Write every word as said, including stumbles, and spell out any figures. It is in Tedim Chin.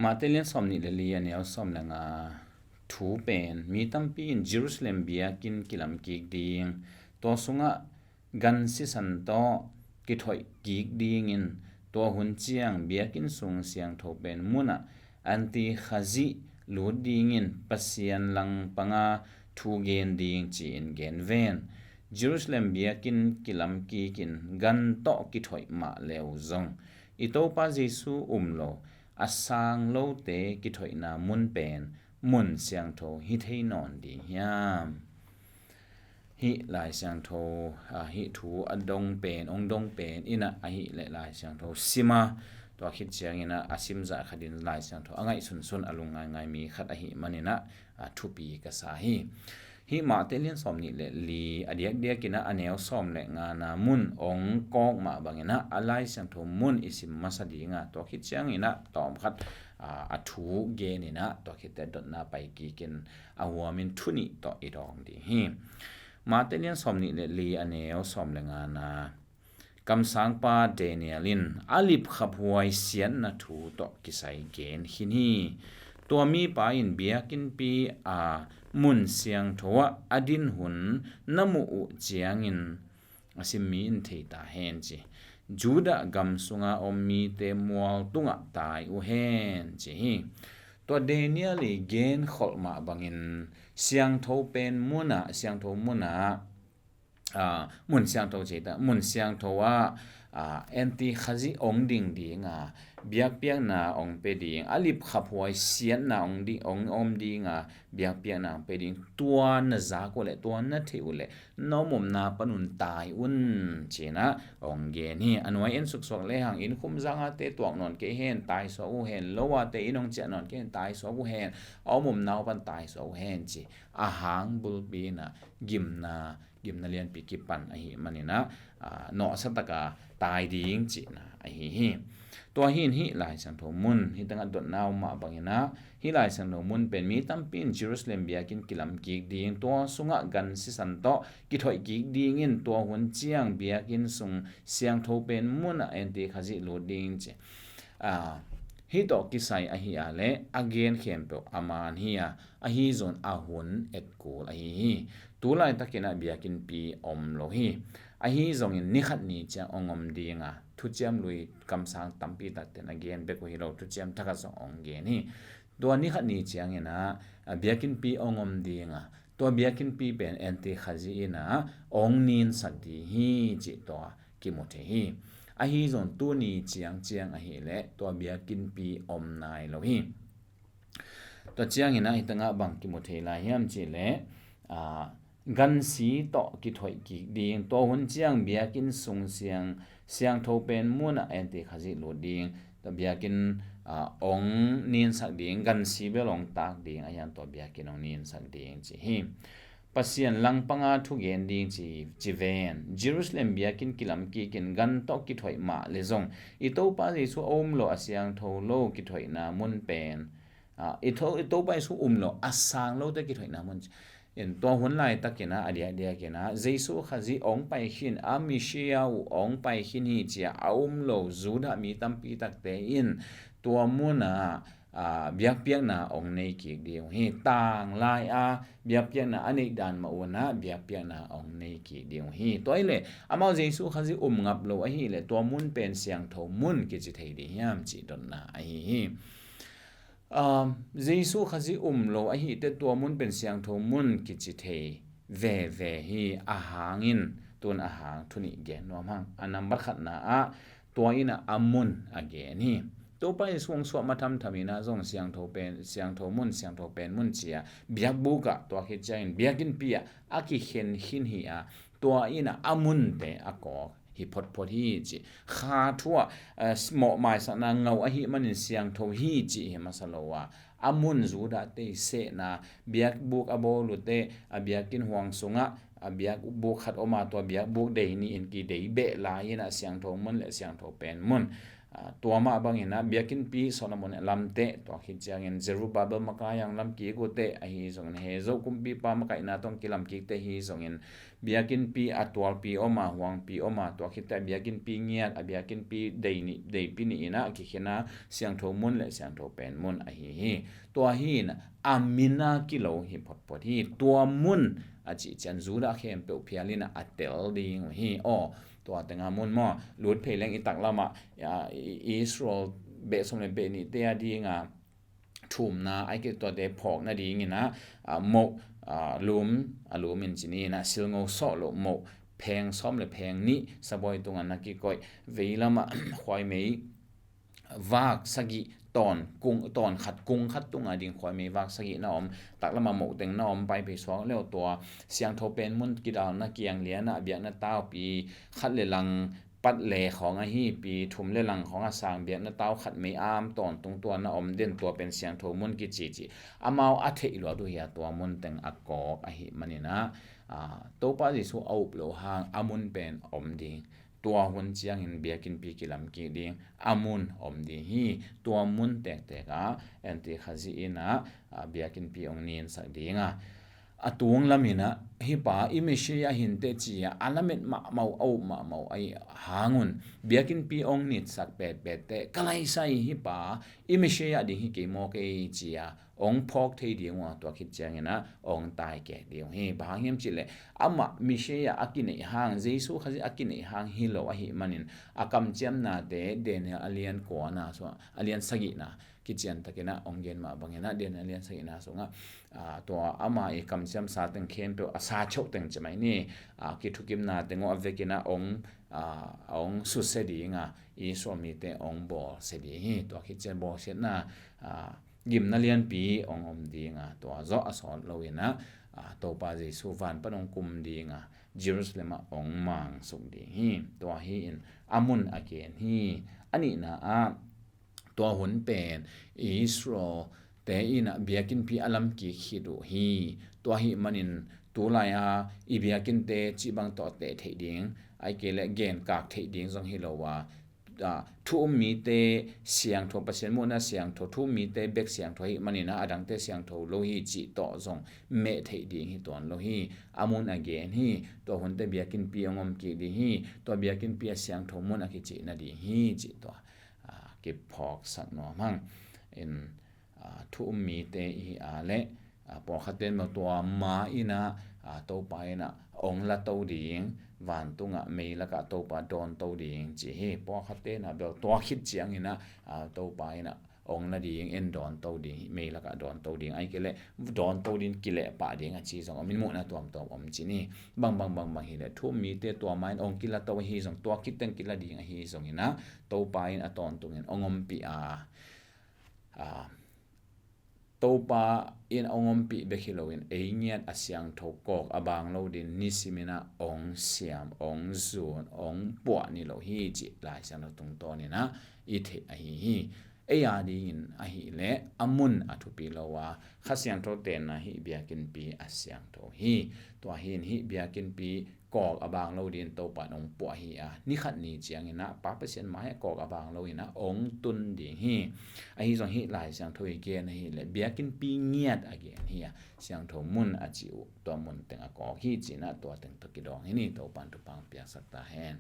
Matthai lian sawm nih le li a neu sawm le nga thu pen mi tampi in Jerusalem biakinn kilam kik ding, tua sungah gan sisan tawh kithoih kik dingin tua hun ciang biakinn sung siangtho pen munah anti khazih lut dingin Pasian langpanga thu gen ding ci-in gen ven. Jerusalem biakinn kilam kikin gan tawh kithoih mah leu zong i Topa Jesu um lo a sang lote kithoihna mun pen mun siangtho hi thei nawn ding hiam? Hih Lai Siangtho, ah, hih thu a dong pen, ong dong pen inah ahih leh Lai Siangtho sima, tua khit cianginah a simzah khatin Lai Siangtho a ngaihsunsun a lungngaingai mi khat ahih maninah, ah, thupi ka sa hi. Hih Matthai lian sawm nih le li a diakdiakinah a neu sawm le ngana mun ong kawk mah banginah a Lai Siangtho mun i sim masa dinga, tua khit cianginah tawmkhat, ah, a thu geninah tua khitte dotna pai kikin a huamin thu nih tawh i dawng ding hi. Matthai lian sawm nih le li a neu sawm le ngana kamsangpa Daniel in a lipkhaphuai siatna thu tawh kisai gen khin hi. Tua mipa in biakinnpi a mun siangtho ah a din hun na muh uh ciangin a sim mi in thei ta hen ci. Judah gam sunga om mite mual tungah tai uh hen ci hi. Tua Daniel i genkholh mah bangin siangtho pen munah, siangtho munah, ah, mun siangtho ci ta, mun siangtho ah, ah, anti khazih ong ding dinga biakpiakna ong pe ding, a lipkhaphuai siatna ong ding, ong om dinga biakpiakna ong pe ding, tua na zak uh leh, tua na theih uh leh na om omna panun tai un cinah ong gen hi. A nuai en suksuak lehang inn khumzangate tuak nawn kei hen, taisuak uh hen, loate inn ong ciah nawn kei hen, taisuak uh hen, a om omna uh pan taisuak uh hen ci. A hang bulpi inah gimna, gimna lianpi kipan ahih maninah, ah, nawhsa taka tai ding cihna ahi hi. Tua hi in hih Lai Siangtho mun, hih tangah dotna um mah banginah, hih Lai Siangtho mun pen mi tampi in Jerusalem biakinn kilam kik ding, tua sungah gan sisan tawh kithoih kik dingin tua hun ciang biakinn sung siangtho pen munah anti khazih lut ding ci. Ah, hih tawh kisai ahi a leh a gen khempeuh a man hi a, ahi zongin a hun et kul ahi hi. Tu laitakinah biakinnpi om lo hi. Ahi zongin ni khat ni ciang ong om dinga, thuciam lui kamsang tampi takten a gen bek uh hi lo, thuciam thakhat zong ong gen hi. Tua ni khat ni cianginah, ah, biakinnpi ong om dinga, tua biakinnpi pen anti khazih inah ong ninsak ding hi cih tua kimu thei hi. Ahi zong tuni ciang ciang ahih leh tua biakinnpi om nai lo hi. Tua cianginah hih tangah bang kimu thei lai hiam cih leh, ah, gansi tawh kithoih kik ding, tua hun ciang biakinn sung siang, siangtho pen munah anti khazih lut ding, tua biakinn, ah, ong ninsak ding, gansi bel ong tak ding, a hian tua biakinn ong ninsak ding ci hi. Pasian langpanga thugen ding ci, ci ven. Jerusalem biakinn kilam kikin gan tawh kithoih mah le zong i Topa Jesu a um lo a siangtho lo kithoihna mun pen, ah, i Tho-, i Topa Jesu um lo a sang lote kithoihna mun. In tua hun laitakinah, a diakdiakinah Jesu Khazih ong pai khin, a Messiah uh ong pai khin hi cia a um lo Judah mi tampi takte in tua munah, ah, biakpiakna ong nei kik ding uh hi. Tanglai a biakpiakna a neih dan mah unah biakpiakna ong nei kik ding uh hi. Tua hileh amau Jesu Khazih um ngap lo ahileh tua mun pen siangtho mun kici thei ding hiam cih dotna ahi hi. Um, Jesu Khazih um lo ahite tua mun pen siangtho mun kici thei veve hi. A hangin tun a hang thu nih gen nuam hang. A nambat khatna ah tua inah a mun a gen hi. Topa Jesu ong suah ma thamtham inah zong siangtho pen, siangtho mun, siangtho pen mun cia biakbuk ah, tua khit ciangin biakinnpi ah a kikhen khin hi a, tua inah a munte a kawk hi photphot hi cih. Kha thu ah, eh, mawhmaisakna ngau ahih manin siangtho hi cih hi masa lo a, a mun Judah te sehna, biakbuk a bawl uhte, a biakinn huang sungah a biakbuk khat om a, tua biakbuk dei ni in kidei beh lai inah siangtho mun le siangtho pen mun, Tua mah bangin ah biakinnpi Solomon lamteh, tua khit ciangin Zerubbabel makai-ah lamkik uh teh, ahi zongin Hezo kumpipa makaihna tawh kilamkik teh hi zongin biakinnpi a tualpi om a, huangpi om a, tua khit teh a biakinnpi ngiat, a biakinnpi dei nih, deipi nih in ah kikhen a, siangtho mun le siangtho pen mun ahi hi. Tua hi in a min a kilo hi photphot hi. Tua mun a cih ciang Judah khempeuh phial in ah a tel ding uh hi. Aw, tua teng a mun maw, lut phei leng i taklam ah, Israel beh sawm le beh nihte a ding a thumna, ahih kei leh tuate phawk nadingin ah, moh, lum, a lum in ci ni in ah, silngo sawh loh moh pheng sawm le pheng nih sabuai tungah na kikoih. Veilam ah khuaimei vak sagih, tawn kung, tawn khat, kung khat tungah ding khuaimei vak sagih na om, taklam ah moh teng na om, pai phei suak leu tua siangtho pen mun kidalna kiang lian ah biakna taupi khat le lang pat le khawng ahi pi, thum le lang khawng a sang biakna tau khat mei am tawntung tua na om den, tua pen siangtho mun kici ci. Amau a theih luat uh hi a, tua mun teng a kawk ahih manin ah, Topa Jesuh a up loh hang a mun pen om ding. Tua hun ciangin biakinnpi kilamkik ding, a mun om ding hi. Tua mun tektek ah Anti Khazih in ah biakinnpi hong ninsak ding a, a tung lamin ah, hih pa i Messiah hi inteh ci a a lamet mahmah uh, a up mahmah uh ahih hang un biakinnpi hong nitsak petpet teh, ka laisai hih pa i Messiah ding hi kei maw kei ci a hong phawk thei ding uh a, tua khit ciangin ah hong taikek ding uh hi. Bang hang hiam cih leh amah Messiah a kineih hang, Jesuh Khazih a kineih hang hi lo ahih manin a kamciamnate Daniel a lian kuana sungah, a lian sagihna kician takin ah hong gen mah bangin ah Daniel a lian sagihna sungah tua ama i kamciamsa teng khempeuh a sa cheuh teng ci mai ni, a kithukimna teng uh a vekin ah hong, hong susia ding a, Israel mite hong bawlsia ding hi. Tua khit ciang bawlsiatna gimna lianpi hong om ding a, tua zawh a sawt loin ah Topa Jesuh van pan hong kum ding a, Jerusalem ah hong mangsuk ding hi. Tua hi in a mun a gen hi. A nihna ah, tua hun pen Israel te in ah biakinnpi a lamkik khit uh hi. Tua ahih manin tulai a i biakinnte cih bang tawh teh theih ding, ahih kei leh genkak theih ding zong hi lo a, thu um mite siangtho, Pasian muhna siangtho, thu um mite bek siangtho ahih manin ah a dangte siangtho lo hi cih tawh zong meh theih ding hi tuan lo hi. A mun a gen hi. Tua hunte biakinnpi hong om kik ding hi. Tua biakinnpi a siangtho mun a kicih nading hi cih tua kiphawksak nuam hang. In thu um mite i hi a leh, pawlkhatte in bel tua ma in ah Topa in ah hong lato ding, vantungah mei lakah Topa dawnto ding ci hi. Pawlkhatte in ah bel tua khit ciangin ah Topa in ah hong la ding, en dawnto ding, mei lakah dawnto ding, ahih kei leh dawnto ding, kilehpah ding a ci zong om in, muhna tuamtuam om ci ni. Bang bang bang bang hi leh thu um mite tua ma in hong kilato ahi zong, tua khit teng kila ding ahi zongin ah Topa in a tawntungin hong ompih a, Topa in hong ompih bek hi loin ei ngiat a siangtho kawk a bang lo ding, nisimin ah hong siam, hong zun, hong puah ni lo hi cih Lai Siangtho tungtawnin ah i theih ahi hi. Ei a dingin ahih leh a mun a thupi lo a, Kha Siangtho tenna hih biakinnpi a siangtho hi. Tua hi in hih biakinnpi kawk a bang lo dingin Topa in hong puah hi a, ni khat ni ciangin ah Pa Pasian mai ah kawk a bang loin ah hong tun ding hi. Ahi zong hih Lai Siangtho i gen ahih leh biakinnpi ngiat a gen hi a, siangtho mun a cih uh tua mun teng a kawk hi ci-in ah tua teng tawh kidawng hi ni. Topa in thupha hong piaksak ta hen.